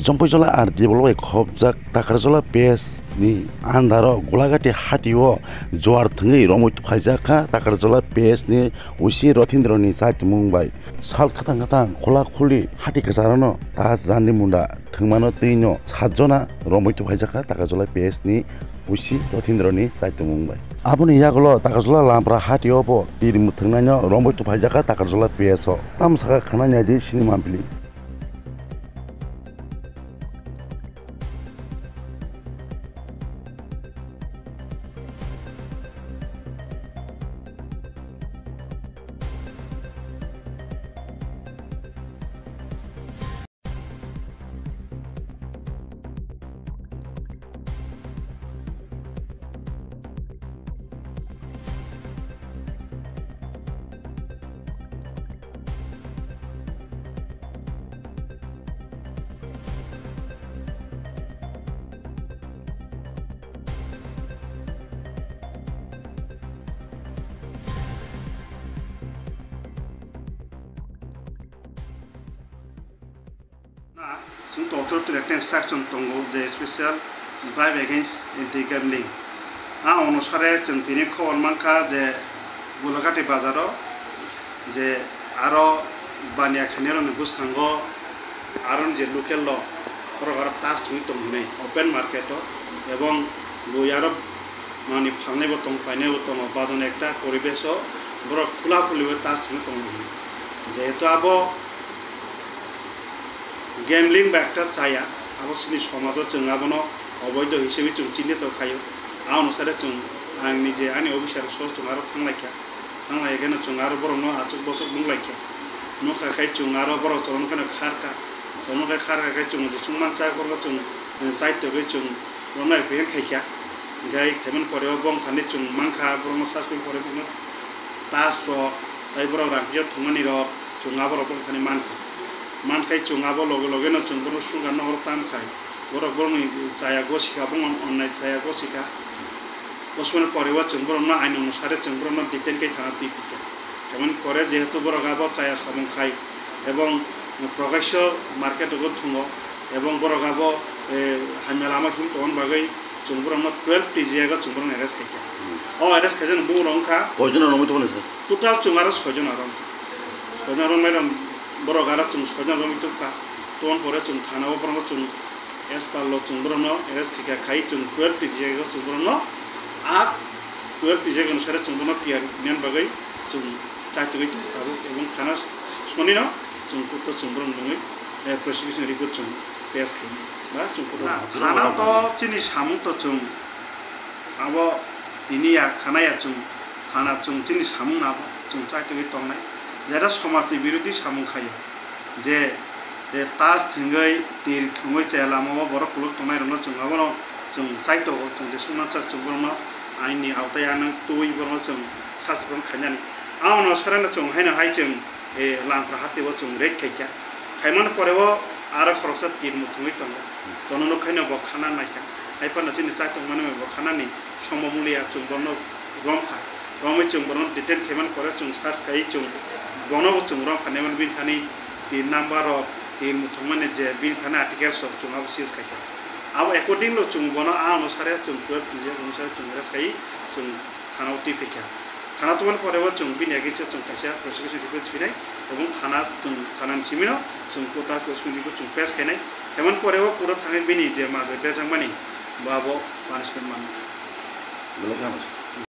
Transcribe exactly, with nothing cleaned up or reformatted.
Jompoijola R D block bai khopjak Takarjola P S ni under o Golagati hati o juar thwngwi romwi tuphaijak kha Takarjola P S ni O C Rothindro ni chaitumung bai. Sal kwthang kwthang khula khuli hati kwcharano tas jani munda thwngmano twi no sat jona romwi tuphaijak kha Takarjola P S ni O C Rothindro ni chaitumung bai. Aboni yagulo Takarjola Lampra hati o bo tir mwthwngnaino romwi tuphaijak kha Takarjola P S o. Tamo saka khna naidi sini mampli. Na, chwng tongthok twi ekta instruction tongo je special drive against anti gambling. A onusare chwng tini khobor mankha je Bulagati bazaro je aro baniya khainai rokni bwskango aro je local rok borok aro tas thwngwi tong hinwi open market o, ebong bui aro manwi phalnai bo tongo, painai bo tongo, bajon ekta poribesh o borok khula khuli bai tas thwngwi tongo hinwi. Jehetu abo gambling ba ekta chaya, abo chini somajo chwng abono oboido hisabe chwng chinito khaio. A onusare chwng ang nije ani officer so chwng aro thanglaikha. Thanglaikhe no chwng aro borokno achuk bochuk nukhlaikha. Nukha khai chwng aro borok chwng khe kharkha. Chwng khe kharkha khai chwng jesuk mansa borok chwng chaitogwi chwng romnai apprehend khaikha. Hinkhe khaimani pore o bongthani chwng mankha, borokno sasmani pore borokno tas rok, tai borok rang phiyok thwngmani rok, chwng aborok bongthani mankha. Mankhai chwng abo loge loge no chwng borok sugar no oro tamkhai, borok borokni chaya gosikha, bongni onnai chaya gosikha. Bosmani pore o chwng borokno ain onusare chwng borokno detain khe thana twi phikha. Khaimani pore jehetu borok abo chaya samung khai ebong prokasyo market o thwngo ebong borok abo, eh, hamya lama him tongmani bagwi chwng borokno twelve T G I o chwng borokno arrest khaikha. Hmm. O arrest khaijak bumung rok wngkha. Koijon romwi tongmani sir? Total chwng aro soijon aro wngkha. Soijon romwi rok borok aro chwng soijon romwi tongkha. Tongmani pore chwng thana o borokno chwng as per law chwng borokno arrest khaikha, khai chwng twelve T G I o chwng borokno a twelve T G I onusare chwng borokno P R nini bagwi chwng chaitugwi tongo tabuk ebong thana sonino chwng court o chwng borokno nungwi, eh, prosecution report chwng pass khainai ba chwng court o. Na, thana to chini samung to chwng abo tini ya khana ya chwng thana chwng chini samung abo chwng chaitugwi tongnai jeta somajni birodhi samung khaio. Je, je tas thwngwi, tir thwngwi chaya lama o borok kuluk tongnai rokno chwng abono chwng chaitogo, chwng jesuk mansak chwng borokno ain ni aotai anw twi borokno chwng sasrong khainani. Abono sarano chwng haino hai chwng, eh, Lampra hati o chwng raid khaikha. Khaimani pore o aro khoroksa tir mwthwngwi tongo. Jono nukhaino bo khana naikha. Hai phano chini chaitokmani bo khanani somo mulia chwng borokno romkha. Romwi chwng borokno detain khaimani pore chwng search khai chwng bono bo chwng romkha naiman bini thani tin number rok, tin muthungmani je bini thani articles rok chwng abo seize khaikha. Abo according no chwng bono a onusare chwng twelve T G I onusare chwng arrest khai chwng thana o twi phaikha. Thana tongmani pore o chwng bini against o chwng kaisa prosecution report swinai ebong thana chwng thanani simino chwng court o prosecution report chwng pass khainai. Khaimani pore o court o thangwi bini je majra berjakmani bo abo punishment manwi. Belai khe hambai.